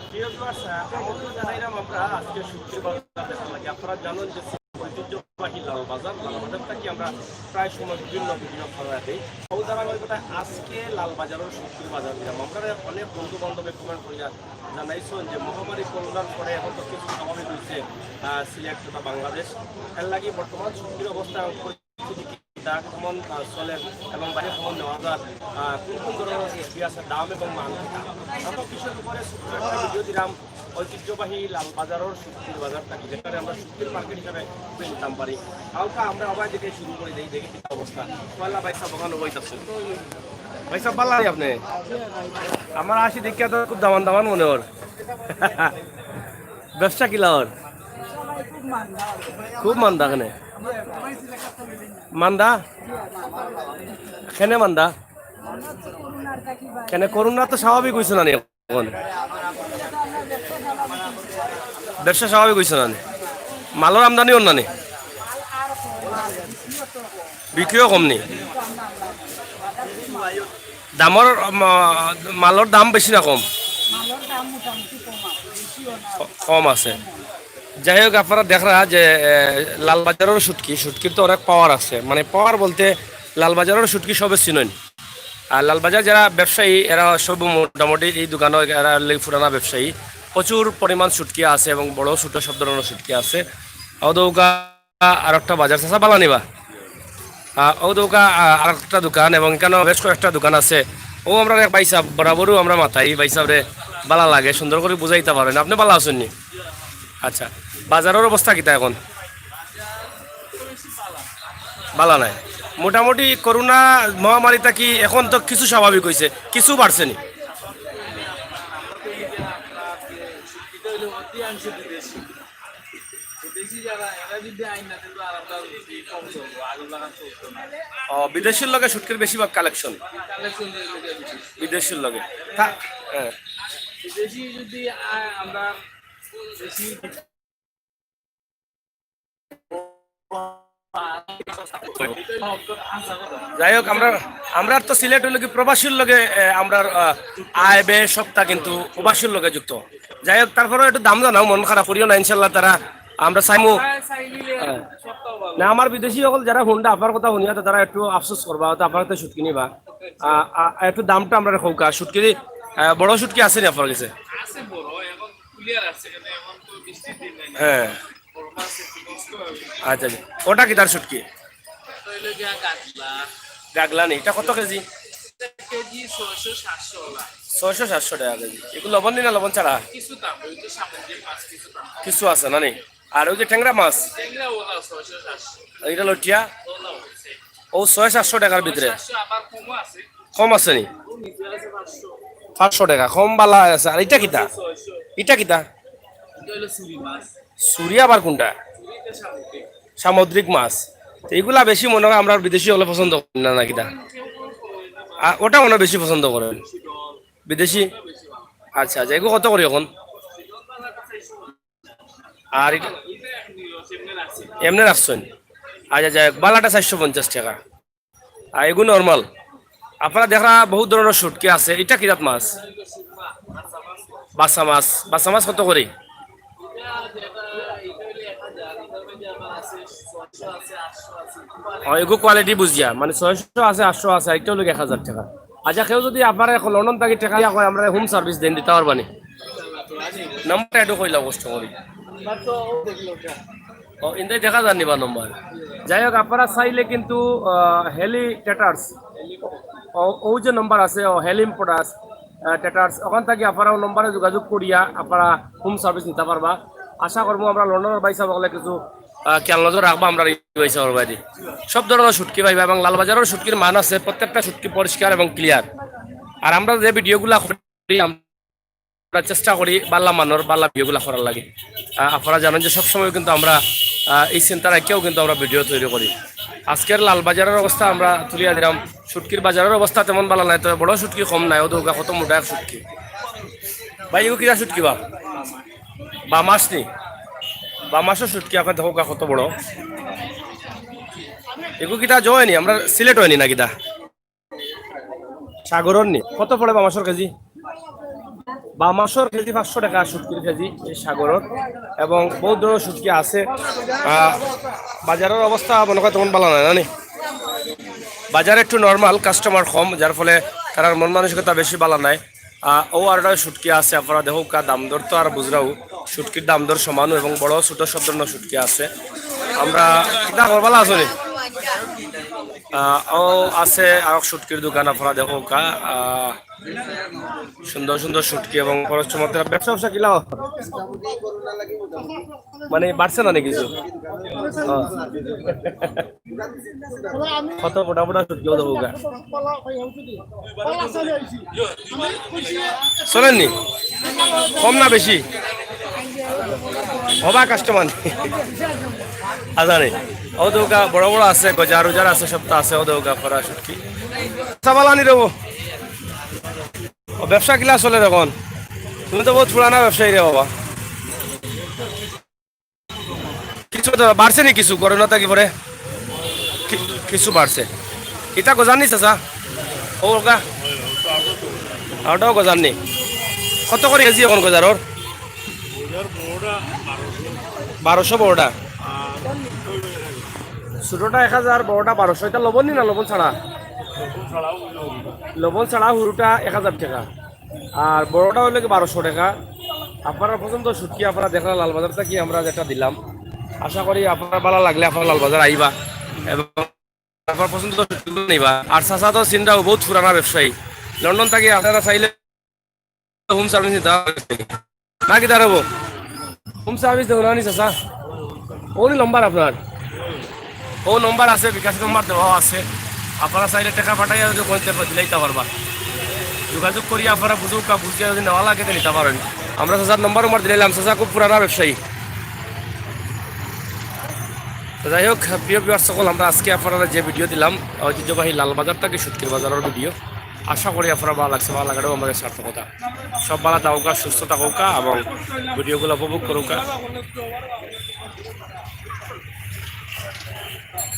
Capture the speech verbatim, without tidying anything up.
প্রিয় ভিউয়ার্স, আমন্ত্রণ জানাইলাম আমরা আজকে শুটকির বাজার দেখার লাগি। আপনারা জানেন যে ঐতিহ্যবাহী লালবাজার, লালবাজার থাকি আমরা প্রায় সময় বিভিন্ন ভিডিও করা দেই। ওই ধারাবাহিকতায় আজকে লালবাজারের শুটকির বাজার দিলাম। আমরা অনেক বন্ধু বান্ধবে কমেন্ট করিয়া জানাইছেন যে মহামারী করোনার পরে এখন তো কিছু স্বাভাবিক হয়েছে, আহ, সিলেট তথা বাংলাদেশ। এর লাগি বর্তমান শুটকির অবস্থা এবং পরিস্থিতি কিতা, কেমন, আহ, চলের এবং বাইরে খবর নেওয়া যাক, আহ, কোন কোন ধরনের শুটকি আছে, দাম এবং মান কিতা। আমরা বিষয়ের উপরে ছোট্ট একটা ভিডিও দিলাম, ঐতিহ্যবাহী লালবাজারের শুটকির বাজার থাকি, যেখানে আমরা শুটকির মার্কেট হিসাবে চিনতাম পারি। কালকে আমরা আবার দিকে শুরু করে দেই, দেখি কি অবস্থা। পয়লা ভাই সাহেব ওখানে ওই আছে। ভাই সাহেব, ভালা নি আপনি? আমার আসি দেখিয়া তো খুব দামান দামান মনে অর। ব্যবসা কিলা অর? খুব মান্দা কেনে? মান্দা? কেনে মান্দা? কেনে করোনা তো স্বাভাবিক হইছে না নি এখন? ব্যবসা স্বাভাবিক হইছে না নি? মালর আমদানি অর না নি? বিক্রিও কম নি? দামর, মা-, মালর দাম বেশি না কম? মালর দাম মোটামুটি কম আছে, বেশিও না। ক-, কম আছে। যাই হোক, আপনারা দেখরা যে, এ, লালবাজারের শুটকি, শুটকির তো অনেক পাওয়ার আছে, মানে পাওয়ার বলতে লালবাজারের শুটকি সবে চিনইন। আর লালবাজার যারা ব্যবসায়ী, এরা সব মোটামুটি এই দোকানও এরা অইলে পুরানা ব্যবসায়ী। প্রচুর পরিমাণ শুটকি আছে এবং বড় ছোট সব ধরনের শুটকি আছে। অউ দৌকা আর একটা বাজার, চাচা ভালা নি বা? আহ, অউ দৌকা, আহ, আর একটা দোকান এবং এখানে বেশ কয়েকটা দোকান আছে। অউ আমরা এক ভাই সাহেব, বরাবরও আমরা মাতাই, ভাই সাহেবরে ভালা লাগে, সুন্দর করে বুঝাইতা পারেন। আপনি ভালা আছেন নি? আচ্ছা, বাজারের অবস্থা কিতা এখন? ভালা নাই। মোটামুটি করোনা মহামারী থাকি এখন তো কিছু স্বাভাবিক হইছে, কিছু বাড়ছে নি? বিদেশি যারা, এরা যদি আইন না দিলে আর আমরা বেশি কম চলবো, আগের লাগান চলতো না। ও, বিদেশির লগে শুটকির বেশিরভাগ কালেকশন। কালেকশন যে লোকে বিদেশি। বিদেশির লগে। তা-, হ্যাঁ। বিদেশি যদি আ-, আমরা বেশি যাই হোক, আমরা, আমরা তো সিলেট হইল কি প্রবাসীর লগে, এ, আমরা, আহ, আয় ব্যয় সবটা কিন্তু প্রবাসীর লগে যুক্ত। যাই হোক, তারপরেও একটু দাম জানাও, মন খারাপ করিও না, ইনশাল্লাহ তারা আমরা চাইমু। হ্যাঁ। না, আমার বিদেশি সকল যারা হুনরা আপনার কথা হুনিয়া তো তারা একটু আফসোস করবা, হয়তো আপনার তো শুটকি নিবা। আ, আ, একটু দামটা আমরা কউক্কা, শুটকি, আ, বড় শুটকি আছে নি আপনার কাছে? আছে বড়, এখন কুলিয়ার আছে, কিন্তু এখন তো বৃষ্টির দিন নাই। হ্যাঁ। বড় মাছ একটু কষ্ট হবে। আচ্ছা, আচ্ছা। ওটা কিতার শুটকি? ওটা হইলো গিয়া গাগলা। গাগলা নি, এটা কত কেজি? কেজি ছয়শো সাতশো ওলা। ছয়শো সাতশো টাকা কেজি। এগুলো লবণ নি না লবণ ছাড়া? কিছু দাম, ওই তো সামুদ্রিক মাছ, কিছু দাম। কিছু আছে না নি? আর ওই যে ট্যাংরা মাছ? ট্যাংরা ওলা ছয়শো সাতশো। আর এটা লটিয়া? ওলা হইছে। ও ছয় সাতশো টাকার ভিতরে? ছয় সাতশো, আবার কমও আছে। কম আছে নি? ও নিচে আছে পাঁচশো। পাঁচশো টাকা, কম ভালা আছে। আর এটা কিতা? ছয়শো। এটা কিতা? এটা হইলো চুরি মাছ। চুরি আবার কোনটা? চুরি এটা সামুদ্রিক। সামুদ্রিক মাছ। তো এগুলা বেশি মনে হয় আমরা বিদেশি হলে পছন্দ করি না, না কিতা? আর ওটা মনে হয় বেশি পছন্দ করেন বিদেশি। আচ্ছা, আচ্ছা, এগুলো কত করি এখন? আর এটা এমনি রাখছেন? আচ্ছা, যাই হোক, ভালাটা চারশো পঞ্চাশ টাকা। আর এগুলো নরমাল। আপনারা দেখরা বহুত ধরনের শুটকি আছে। এটা কি জাত মাছ? বাসা মাছ। বাসা মাছ কত করি? ও, এগু কোয়ালিটি বুঝিয়া, মানে, ছয়শো আছে, আটশো আছে, একটা হলো এক হাজার টাকা। আচ্ছা, কেউ যদি আপনারা এখন লন্ডন থাকি টাকা দিয়া কয়, আমরা হোম সার্ভিস দেন, দিতা পারবা নি? নাম্বারটা একটু কইলাও কষ্ট করি। ও, ইন্দাই দেখা যার নি বা নম্বর। যাই হোক, আপনারা চাইলে কিন্তু, আহ, হেলি ট্রেডার্স, ও, ও যে নম্বর আছে, ও, হেলি ইম্পোর্টার্স, আহ, ট্রেডার্স, ওখান থাকি আপনারা ও নম্বরে যোগাযোগ করিয়া আপনারা হোম সার্ভিস নিতা পারবা। আশা করবো আমরা লন্ডনের ভাই সাহেব হকলে কিছু, আহ, খেয়াল নজর রাখবা আমরা এই ভাই সাহেব বাদে। সব ধরনের শুটকি পাইবা এবং লালবাজারের শুটকির মান আছে, প্রত্যেকটা শুটকি পরিষ্কার এবং ক্লিয়ার। আর আমরা যে ভিডিওগুলা করি, আমরা চেষ্টা করি ভালা মানর, ভালা ভিডিওগুলা করার লাগি। আহ, আপনারা জানেন যে সবসময় কিন্তু আমরা, আহ, এই চিন্তা রাখিয়াও কিন্তু আমরা ভিডিও তৈরি করি। আজকের লালবাজারের অবস্থা আমরা তুলিয়া দিলাম, শুটকির বাজারের অবস্থা তেমন ভালা নাই, তবে বড় শুটকি কম নাই, ও দৌকা কত মোটা এক শুটকি। ভাই, এগু কিতা শুটকি বা? বামাস নি? বামাসও শুটকি, আপনারা দেখউক্কা কত বড়। এগু কিতা জয় নি? আমরা সিলেট অয় নি না কিতা? সাগরর নি? কত পড়ে বামাসর কেজি? বাম মাছর কেজি পাঁচশো টেকা, শুটকির কেজি এই সাগরর, এবং বউত ধরনর শুটকি আছে। আহ, বাজারর অবস্থা মনে কয় তেমন ভালা নায়, জানি বাজার একটু নরমাল, কাস্টমার কম, যার ফলে তারার মন মানসিকতা বেশি ভালা নায়। আহ, অউ আরোটা শুটকি আছে, আপনারা দেখউক্কা, দাম দর তো আর বুঝরাউ, শুটকির দাম দর সমানউ এবং বড় ছোট সব ধরনর শুটকি আছে। আমরা, কিতা খবর, ভালা আছো নি? আহ, অউ আছে আরক শুটকির দোকান, আপনারা দেখউক্কা, আহ, সুন্দর সুন্দর শুটকি এবং খরচ মতো ব্যবসা ব্যবসা কিলা? মানে বাড়ছে না নি কিছু? হ্যাঁ। কত মোটা মোটা শুটকি অউ দেখউক্কা। চলের নি? কম না বেশি? হবা কাস্টমার। আজারে। অউ দেখউক্কা বড় বড় আছে, গজার উজার আছে, সবতা আছে, অউ দেখউক্কা করা শুটকি। চাবালানি দেবো। ও, ব্যবসা কিলা চলের অখন? তুমি তো বউত পুরানা ব্যবসায়ী রে বাবা। কিছু তো বাড়ছে নি কিছু, করোনা থাকি পরে? কি-, কিছু বাড়ছে। ইতা গজার নি চাচা? অউ অউক্কা? অউটাও গজার নি। কত করি কেজি অখন গজারর? বারোশো বড়টা। ছোটটা এক হাজার, বড়টা বারোশো। ইটা লবণ নি না লবণ ছাড়া? লবণ ছাড়া হুরুটা এক হাজার টেকা। আর বড়টা অইলো গি বারোশো টেকা। আপনারার পছন্দ শুটকি আপনারা দেখরা লালবাজার থাকি আমরা যেটা দিলাম। আশা করি আপনারার ভালা লাগলে আপনারা লালবাজার আইবা এবং আপনারার পছন্দ শুটকি নিবা। আর চাচা তো চিনরাউ বউত পুরানা ব্যবসায়ী, লন্ডন থাকি আপনারা চাইলে হোম সার্ভিস নিতা পারবা। না কিতা রে বা? হোম সার্ভিস দেখো না নি চাচা? অউ নি নম্বর আপনার? অউ নম্বর আছে, বিকাশ নম্বর দেওয়া আছে। আপনারা চাইলে টেকা পাঠাইয়া যদি কইতে দিলাইতা পারবা। যোগাযোগ করি আপনারা বুঝউক্কা, বুঝিয়া যদি নেওয়া লাগে তে নিতা পারইন। আমরা চাচার নম্বর উম্বর দিলাইলাম, চাচা খুব পুরানা ব্যবসায়ী। তো যাই হোক, প্রিয় ভিউয়ার্স সকল, আমরা আজকে আপনারারে যে ভিডিও দিলাম, ঐতিহ্যবাহী লালবাজার থাকি শুটকির বাজারর ভিডিও। আশা করি আপনারার ভালা লাগছে, ভালা লাগাটাউ আমাদের সার্থকতা। সব ভালা থাকউক্কা, সুস্থ থাকউক্কা এবং ভিডিওগুলা উপভোগ করউক্কা।